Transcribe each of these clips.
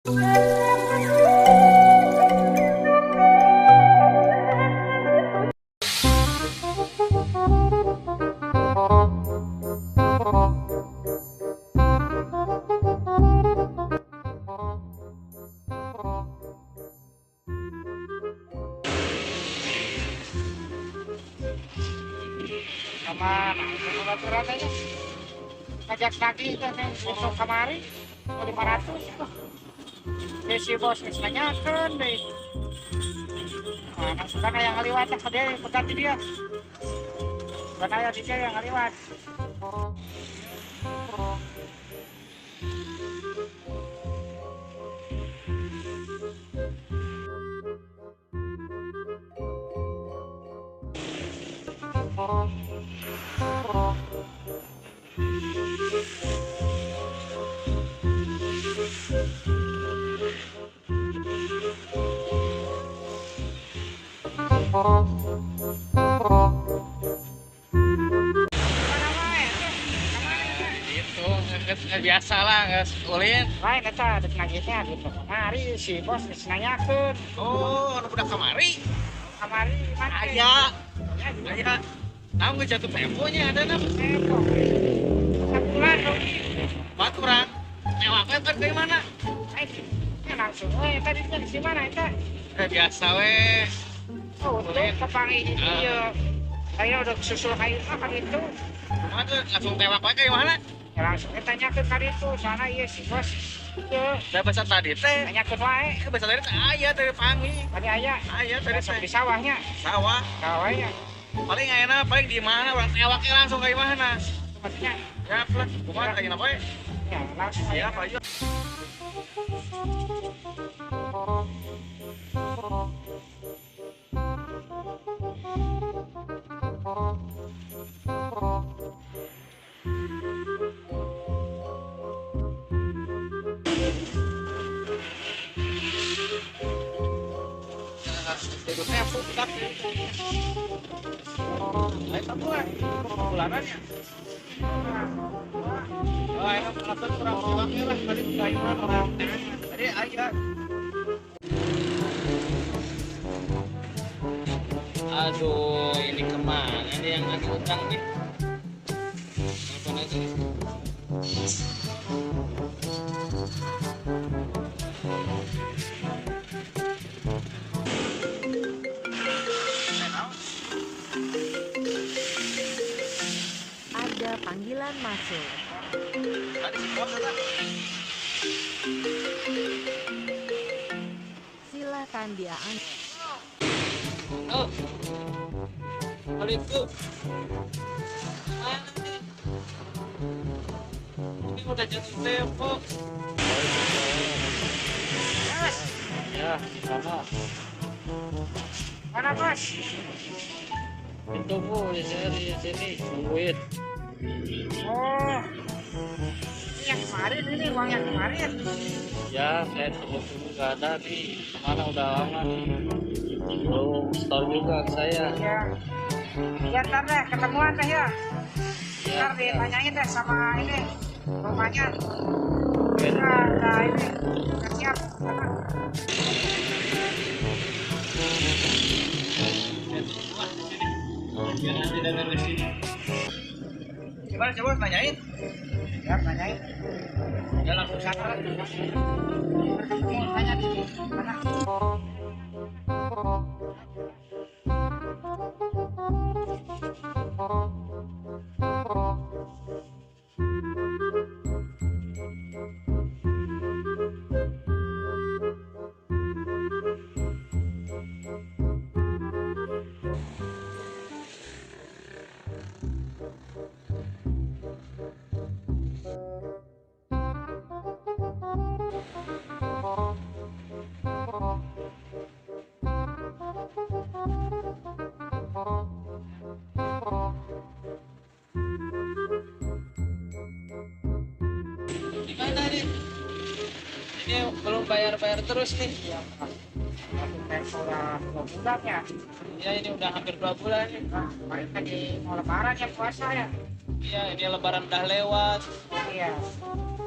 Sama aturan aja. Ngajak lagi itu besok kemari 500. Si bos geus nanyakeun deui. Nah, sudah yang ngaliwat ke dia, pegati dia. Bukan aya di dia yang ngaliwat. Itu biasa lah, nggak ulin. Lain eta dek nagihnya gitu. Kamari si bos geus nanyakeun. Oh, anu budak kamari. Kamari mana? Aya. Aya. Tahu nggak jatuh temponya ada nah. Tempo. Sabulan rugi. Baturan. Newaknya kan dari mana? Ya langsung we tadi di mana eta? Biasa we. Oh, untuk kepangi iya. Saya udah susul kayu kan itu. Mana tuh langsung tewak aja kayak mana? Ya langsung tanyakeun kali itu, soalnya iya si bos. Iya. Da bahasa tadi teh. Tanyakeun wae. Bahasa tadi teh aya dari pangi. Tadi aya. Aya tadi teh di sawahnya. Sawah. Sawahnya. Paling enak paling di mana orang tewaknya langsung kayak mana? Maksudnya? Ya, lah. Kumaha tanya apa ya? Ya, langsung. Siap aja. Bulanannya. Oh, enak alasan kurang tewaknya lah tadi gayungan orang. Tadi aja. Aduh, ini kemana nih yang lagi utang nih? Telepon aja. Ada panggilan masuk. Tadi si bos datang. Silakan dia angkat. Oh, Assalamualaikum. Mana nih? Ini udah jatuh tempo. Mas. Ya, sama. Mana bos? Itu bu, di sini, nungguin. Oh, ini yang kemarin ini uang yang kemarin. Ya, saya tunggu-tunggu nggak ada nih. Mana udah lama nih. Belum store juga ke saya. Ya, ya ntar deh ketemuan deh ya. Ya, ntar ditanyain deh sama ini rumahnya. Oke. Nah, ini udah siap. Biar nanti datang ke sini. Gimana coba tanyain? Ya tanyain. Ya langsung sana lah. Tanya di mana? Gimana nih? Ini belum bayar-bayar terus nih. Ya, udah 2 bulan ya. Ya ini udah hampir 2 bulan nih. Nah, kemarin kan di mau lebaran ya puasa ya. Iya, ini lebaran udah lewat. Iya.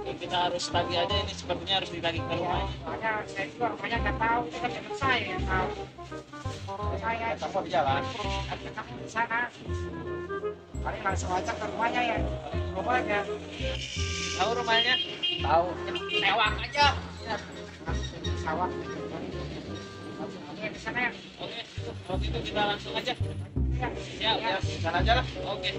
Ya, kita harus tagih aja ini, sepertinya harus ditagih ke rumahnya. Soalnya saya juga rumahnya nggak tahu, itu kan teman saya yang tahu. Saya Ketemu di jalan. Ketemu di sana. Paling langsung aja ke rumahnya ya. Rumahnya. Tahu rumahnya? Tahu. Lewat aja. Ya. Sawah. Langsung aja di sana ya. Oke, kalau gitu kita langsung aja. Ya. Siap, ya. Sana aja lah. Oke.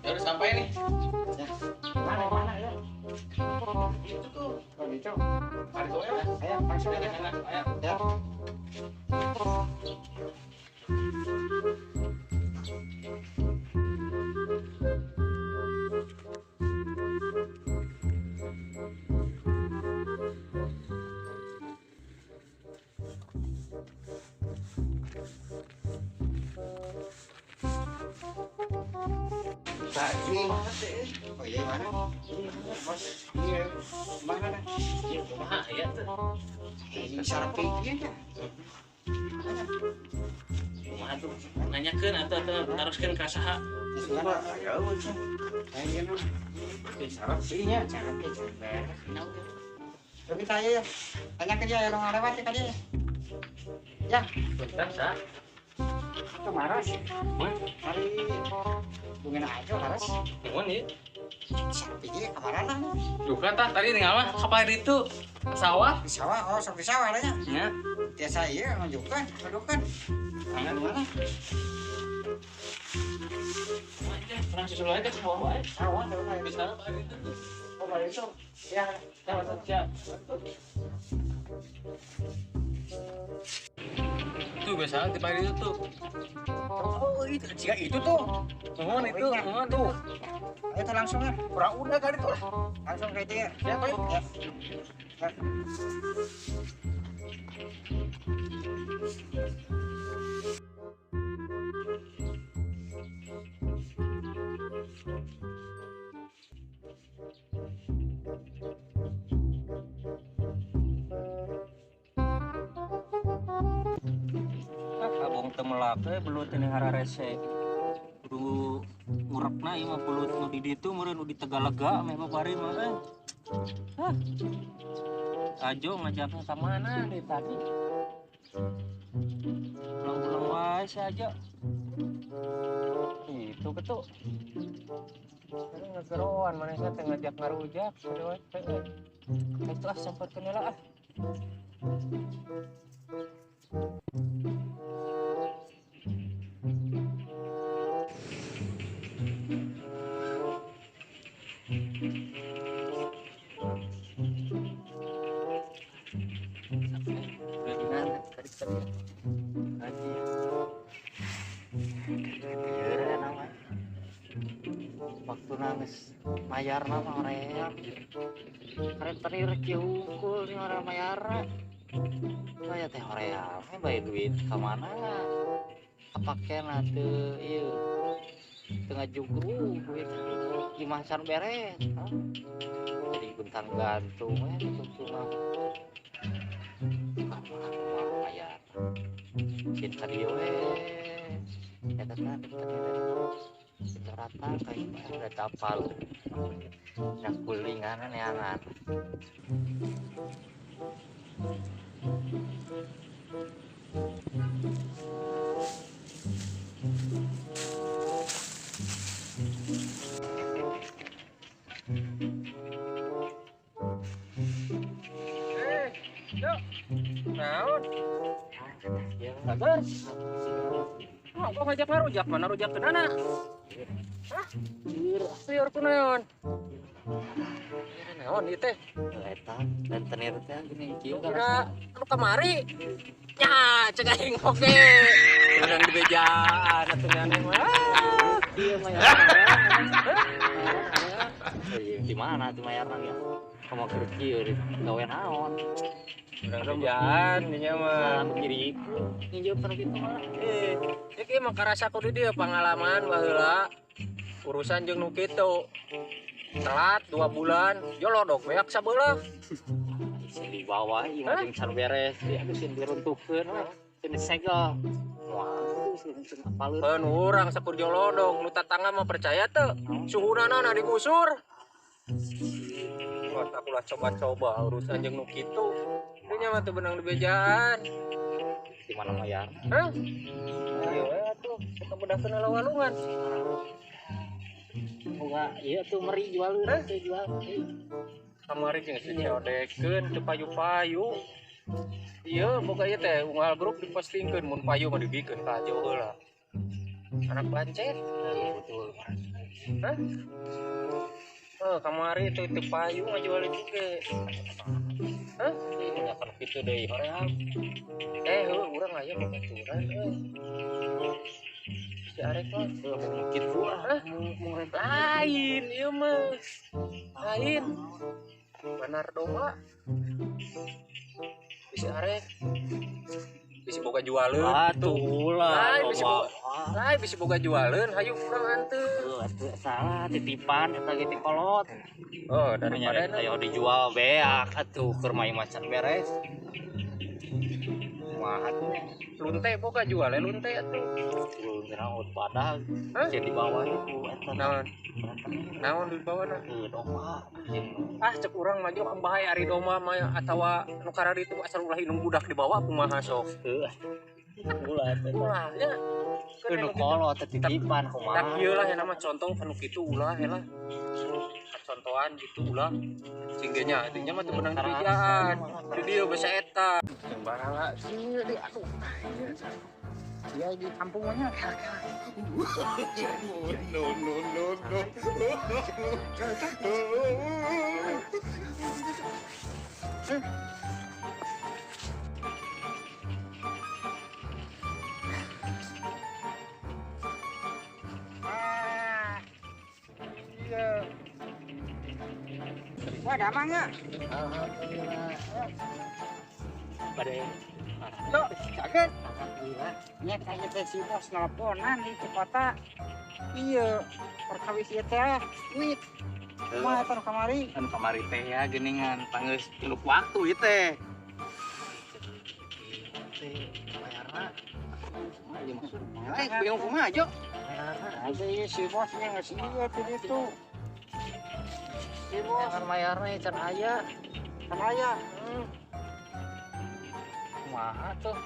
Ya udah sampai nih. Ya. Mana ya? Itu tuh. Oh gitu. Mari tuh ya. Ayo langsung aja. Ayo. Ya. Oh iya mana? Bos, iya mana? Iya, kumaha ya tuh. Ini sarap pikirnya. Kumaha tuh? Nanyakeun atau taroskeun ka saha? Sarap sihnya, sarap beres. Tapi saya ya, tanya ke dia yang lewat ya kali ya. Ya, Bentar, sa. itu maras. Hari bungin aja maras. Nuhun ieu. Sarap pikir kamarana nih. Duka tah tadi tinggal mah ka pari itu sawah. Di sawah, oh sok di sawah adanya. Nya. Biasa iya nunjukkan, nunjukkan. Tangan Mana? aja, kurang susul aja ke sawah wae. Sawah, sawah. Di sana pari itu tuh. Oh, balik itu. Ya, Siap, siap. Tuh biasanya di pari itu tuh. Oh, itu jika itu tuh. Nuhun itu, nuhun tuh. Ayo tuh langsung ya. Kurang udah kali tuh. Langsung ke itu ya. Ya, tuh. Ya. Ya. Abong teu melak we belut ini hararese. Kudu ngurekna ieu mah belut nu di ditu meureun nu di Tegalega meh mah bari mah eh. Hah. Ajo ngajakna ka mana dari tadi? Pulang-pulang wae si Ajo. Itu ketu. Sekarang ngegeroan maneh teh ngajak ngarujak sarua teh. Itu ah samperkeun heula ah. Waktu nangis mayar nama hoream keren tadi rek hungkul nih orang mayar saya teh hoream bae duit ka mana kapakena teu ieu teu ngajugru duit lima can beres jadi guntang gantung we cuma mayar cinta dieu we eta teh rata kayak ada kapal nah kulingan neangan Yuk. Naon? Bagus. Oh, kok ngajak ngarujak mana rujak ke mana? Hah? Siur kunaon? Naon ieu teh? Eta rentenir teh gini kieu Kira anu kamari. Nya, cek aing oge. Kadang di bejaan atuh nyaneh mah. Iya mayar. Di mana tuh mayarna ya? Kamu kerja gawe naon? Kerjaan dinya mah. Kiri nginjem pernah gitu mah. Iki mah karasa kudu dia pengalaman baheula. Urusan jeung nu kitu. Telat 2 bulan, jolodok beak sabelah. Sing dibawa ieu mah jeung can beres, aduh sing diruntuhkeun we, sing disegel. Wah, sing apaleun. Keun urang sakur jolodok, nu tatangga mah percaya teu? Suhunana na digusur. Wah, aku lah coba-coba urusan jeung nu kitu. Dinya mah teu beunang dibejaan. Di mana mayar? Hah? Ieu we atuh, kita bedahkeun walungan. Boga ieu tuh meri jualeun teh jual. Kamari jeung dicodekeun teu payu-payu. Ieu boga ieu teh unggal grup dipostingkeun mun payu mah dibikeun ka jauh heula. Anak bancet. Betul. Hah? Oh, kamari teu teu payu ngajual itu ge. Hah? Nya kan kitu deui hoream. Heuh urang aya babaturan euy. Si arek mah heuh kitu ah. Lain ieu mah. Lain. Banar domba. Bisi arek. Bisi boga jualeun. Atuh ulah. Lain bisi boga jualeun hayu urang anteun. Heuh atuh salah titipan eta ge ti kolot. Oh, daripada ayo dijual beak atuh keur mah macan beres. Kumaha tuh lunte boga jual lunte atuh. Lunte naon padahal jadi dibawa itu eta naon. Naon dibawa na? Heuh domba. Ah cek urang mah jo bahaya ari domba mah atawa nu kararitu asal ulah indung budak dibawa kumaha sok. Heuh. Ulah eta. Ulah nya. Nu kolot titipan kumaha. Tah ieu lah nya mah contoh kanu kitu ulah heula. Contohan gitu ulah. Sing ge nya dinya mah teu meunang dibejaan. Di dieu basa eta. Barala sih di aduh. Iya di kampung mah nya. No no no no. Iya. Wah, damang ya. Alhamdulillah. Pada Lo, kaget. Alhamdulillah. Nya kayak teh si bos nelponan di kota. Iya, perkawis ieu teh duit. Kumaha eta nu kamari? Anu kamari teh ya geuningan panggeus tiluk waktu ieu teh. Teh bayarna. Eh, bingung kumaha jo? Aja ieu si bos nya geus ieu teh ditu. Si bos jangan mayarna can aya. Can aya. Kumaha tuh?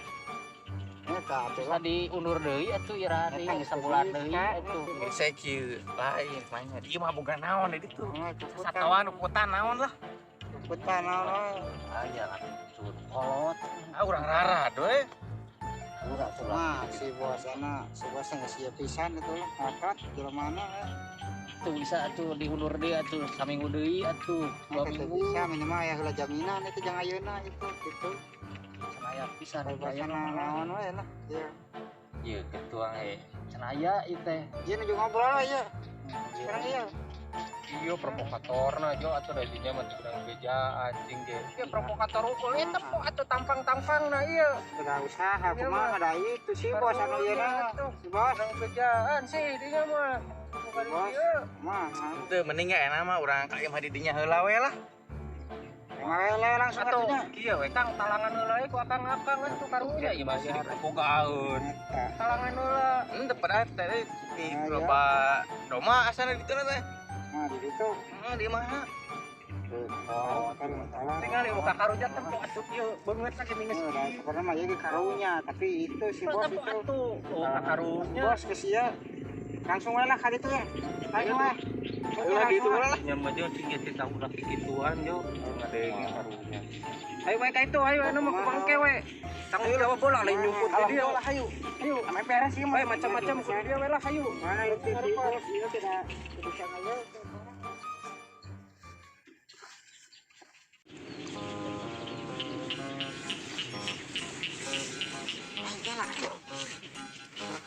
Eta atuh lah diundur deui atuh iraha deui sabulan deui atuh. Geus kieu lain mah ieu mah boga naon di ditu. Satuan ukutan naon lah. Ukutan naon. Aya atuh kolot. Ah urang rara we. Mah si bosana, si bosna geus ieu pisan itu lah ngakak jelema mana. Tuh bisa atuh diundur deui atuh saminggu deui atuh 2 minggu. Bisa minimal aya heula jaminan itu jang ayeuna itu gitu. Can aya pisan aya naon we lah. Ieu. Ieu ketuang e can aya ieu teh. Ieu nuju ngobrol we ieu. Sekarang ieu. Iya provokatorna jo atuh da dinya mah teu beunang bejaan cing ge. Ieu provokator unggul eta po atuh tampang-tampangna ieu. Udah usaha kumaha da itu si bos anu ieu na. Si bos beunang bejaan sih dinya mah. Bukan ieu. Mah. Teu mending ge enak mah urang ka imah di dinya heula we lah. Heula langsung atuh kieu we Kang talangan heula ku akang-akang atuh karunya ieu masih dipogaeun. Talangan heula. Henteu padahal teh di loba domba asana ditu teh. Nah, di situ. Di mana? Oh, tinggal ieu ka karunya teh atuh ieu beungeut lagi minges. Sebenarnya mah ieu karunya, tapi itu si bos itu. Oh, ka karunya. Bos geus ieu. Langsung we lah ka ditu ya. Langsung we. Ulah ditu lah. Nya mah jo cing ge teh ulah kikituan jo ngadenge karunya. Ayo we ka itu, ayo anu mah ku bangke we. Tanggung jawab bola lain nyumput di dia. Lah ayo. Ayo, ame beres ieu mah. Macam-macam ku dia we lah ayo. Mana itu si bos ieu tidak bisa ngayo.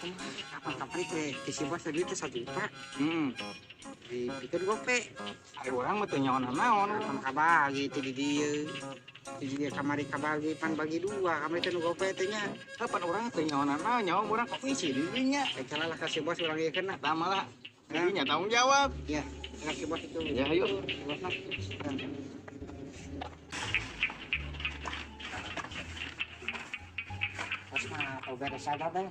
Kapan-kapan teh si bos tadi teh 1 juta. Dipikeun gope. Ari urang mah teu nyaho naon. Kapan kabagi teh di dieu. Di dieu kamari kabagi pan bagi dua, kamari teh nu gope teh nya. Kapan urang teu nyaho naon, nyaho urang komisi di dinya. Eh lah ka si bos urang ieu kena. Tah malah dinya tanggung jawab. Ya, ka si bos itu. Ya ayo. Si bos lah. Bos mah tau beres aja teh.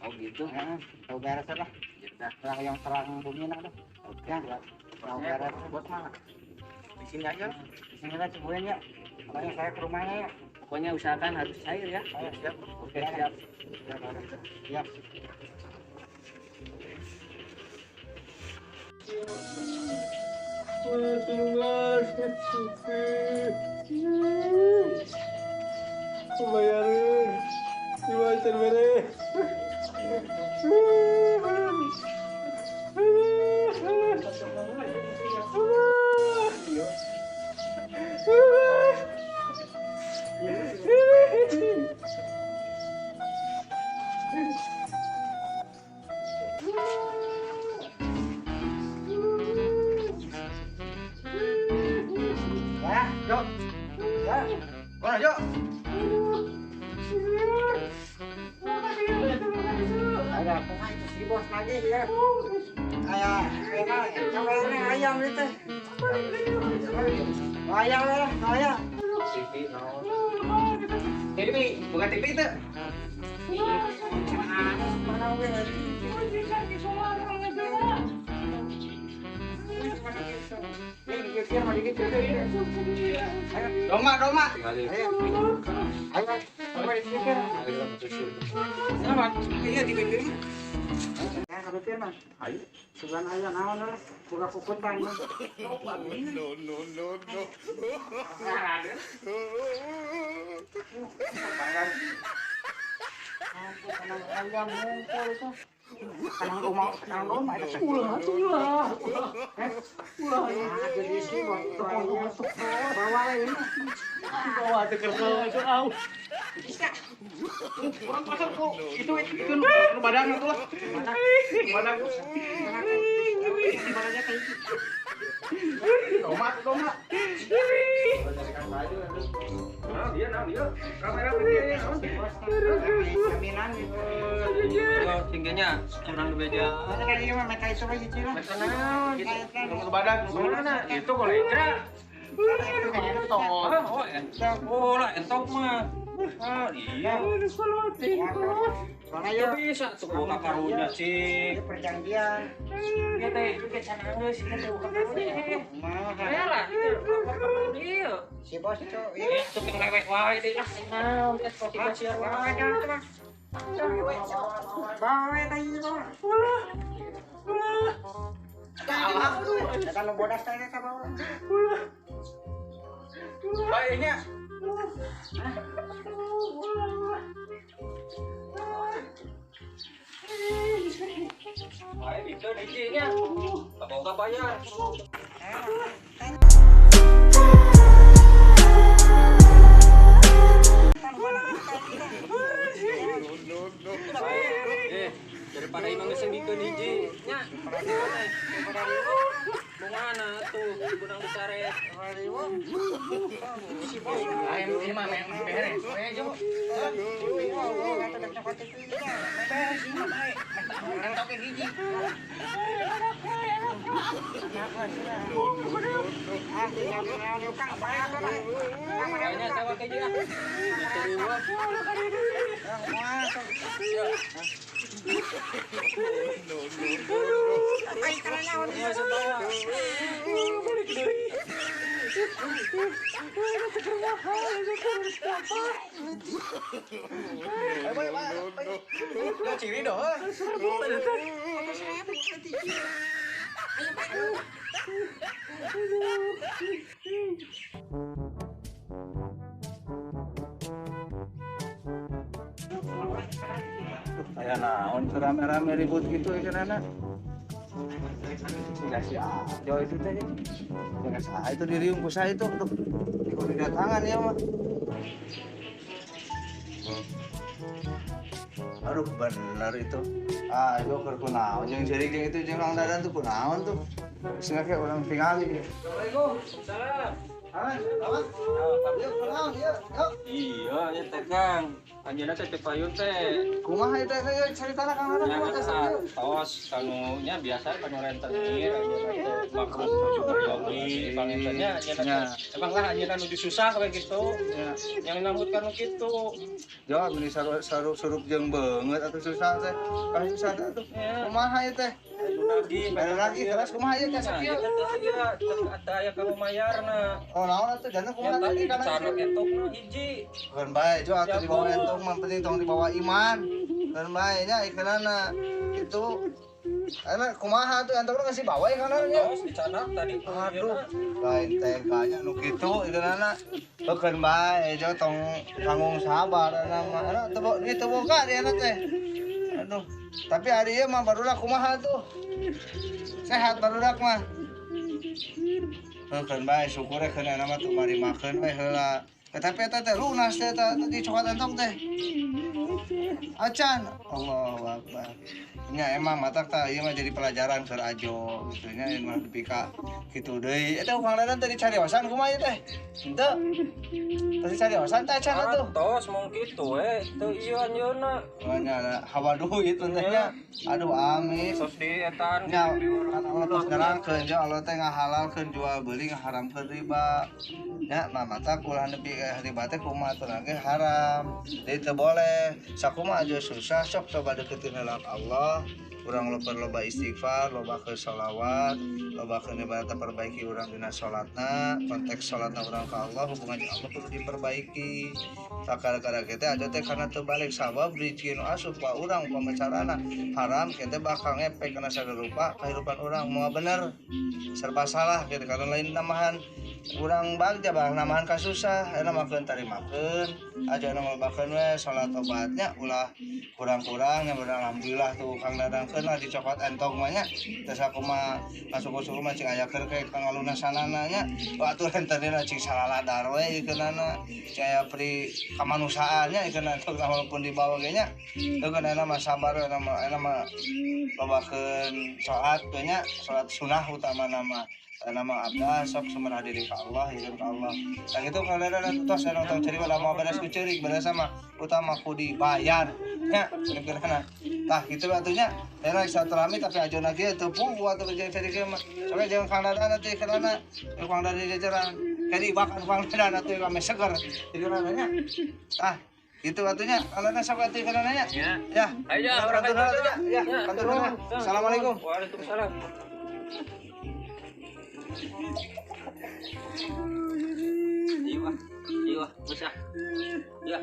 Oh gitu. Heeh, tau beres lah. Ya udah. Terang yang terang bumi nak dah. Ya, tau beres bos mah. Di sini aja. Di sini lah tungguin ya. Pokoknya saya ke rumahnya ya. Pokoknya usahakan harus cair ya. Siap. Oke, siap. Siap. Bayarin. Gimana bere? Ya, Jo. Ya. Mana, Jo? Ada apa itu si bos lagi ya? Ayah, ayam itu. Ayam lah, ayam. TV naon? TV, bukan TV itu. Doma, doma. Ayo. Ayo, Sama, iya di pinggir. Ya, kabeh mah. Ayo. Sugan aya naon lah, buka kukutan. No, no, no, no. Ayam ngumpul itu. Kanang rumah itu. Ulah, ulah. Ulah. Jadi sih bawa ini. Bawa teh kerso itu au. Bisa. Orang pasar kok itu itu badan itu lah. Badan. Badannya kayak gitu. Doma, doma. Nah, dia, nah, dia. Rame-rame dia. Jaminan gitu. Tingginya kurang beja. Mana kan ieu mah meta itu mah hiji lah. Meta naon? Nomor badan. Mana? Itu kalau ikra. Oh, entok. Oh lah, entok mah. Ah, iya. Soalnya Ya bisa tuh gua karunya sih. Ieu perjanjian. Ieu teh ieu can geus ieu teh buka karunya. Mah. Lah, iya. Si bos itu Itu lewek wae deh lah. Naon teh kok siar wae. Bawa teh ieu bawa. Kalau bodas teh eta bawa. Baiknya. Baik itu dijinya. Boga bayar. Daripada imang geus bikeun hiji nya. Bungana tuh gudang disaret. Lain ieu mah beres we Jo. Entok hiji. Kayaknya sama kayak dia. Ciri doh. Kayak naon rame-rame ribut gitu ya kan anak. Enggak sih jauh itu teh. Enggak sah itu diriung ku saya itu tuh. Didatangan ya mah. Aduh bener itu. Ah, itu keur kunaon jeung ceurik jeung itu jeung Kang Dadan tuh kunaon tuh. Sehingga kayak orang tingali. Assalamualaikum. Salam. Ah, apa? Yuk, kunaon ieu? Yuk. Iya, ya teh Kang. Anjeunna teh teu payun teh. Kumaha ieu teh caritana Kang Dadan kumaha teh sakieu? Tos kanu nya biasa kanu rentenir anjeunna teh makruf peryogi pangintennya anjeunna teh. Emang lah anjeunna nu susah we gitu. Yang nambut kanu kitu. Ya, meni sarup jeung beungeut atuh susah teh. Kalau susah teh atuh. Kumaha ieu teh? Ada lagi keras kumaha ieu teh sakieu? Teu aya kamu mayarna. Oh, naon atuh jangan kumaha tadi kana cara entokna hiji. Keun bae jo atuh dibawa entong mah penting tong dibawa iman. Keun bae nya ikeunana itu. Ana kumaha tuh entongna ngasih bawa ikanana nya. Tos dicanak tadi. Aduh, lain teh banyak nu kitu ikeunana. Keun bae jo tong tanggung sabar ana mah. Ana teu boga dia teh. Aduh, tapi hari ieu mah barudak kumaha tuh? Sehat barudak mah. Keun bae syukur keun ana mah tuh marimakeun we heula. Tapi eta teh lunas teh tadi coklat entong teh. Acan, Allahu Akbar. Nya emang matak tah ieu mah jadi pelajaran keur ajo gitu nya ieu mah nepi ka kitu deui. Eta Kang Dadan teh dicariosan kumaha ieu teh? Henteu. Teh dicariosan teh acan atuh. Tos mung kitu we, teu ieu anjeunna. Oh nya hawa duit teh nya. Aduh amis. Tos di etan. Nya kan Allah tos nerangkeun jo Allah teh ngahalalkeun jual beli ngaharamkeun riba. Nya mah matak ulah nepi ka riba teh kumaha atuh ge haram. Jadi teu boleh. Sakumaha aja susah sok coba deketin heula ka Allah. Urang loba istighfar, loba ke sholawat, loba ke ibadah perbaiki urang dina sholatna, konteks sholatna urang ke Allah, hubungan jeung Allah kudu diperbaiki. Sakara-kara kita aja teh karena teu balik sabab rezeki nu asup ka urang upama carana haram kita bakal ngepek kana sagala rupa kehidupan urang moal bener serba salah gitu karena lain namahan urang bagja bakal namahan kasusah eta makeun tarimakeun aja na lobakeun we salat tobatnya ulah kurang-kurang nya alhamdulillah tuh Kang Dadang lah di coklat entong mah nya teh sakumaha kasukur-sukur mah cing aya keur ke pangalunasanana nya atuh rentenir cing salaladar we ikeunana cing aya pri kamanusaannya ikeunana tong walaupun dibawa ge nya teu kana mah sabar we eta mah lobakeun salat we nya salat sunah utamana mah nama abda sok semerah diri ka Allah hidung ka Allah. Tah kitu Kang Dadan tos anu tong ceurik ulah moal beres ku ceurik beres sama utama ku dibayar nya kira-kira. Tah kitu atuh nya teh silaturahmi tapi ajona kieu teu puguh atuh jeung ceurik mah. Sok jeung Kang Dadan atuh kerana Kang Dadan jajaran. Kadi bakan Kang Dadan atuh kame seger kira-kira nya. Tah gitu atuh nya Kang Dadan sok atuh kerana nya. Ya. Ayo urang atuh ya. Kantor. Assalamualaikum. Waalaikumsalam. Iya, iya, bisa. Ya.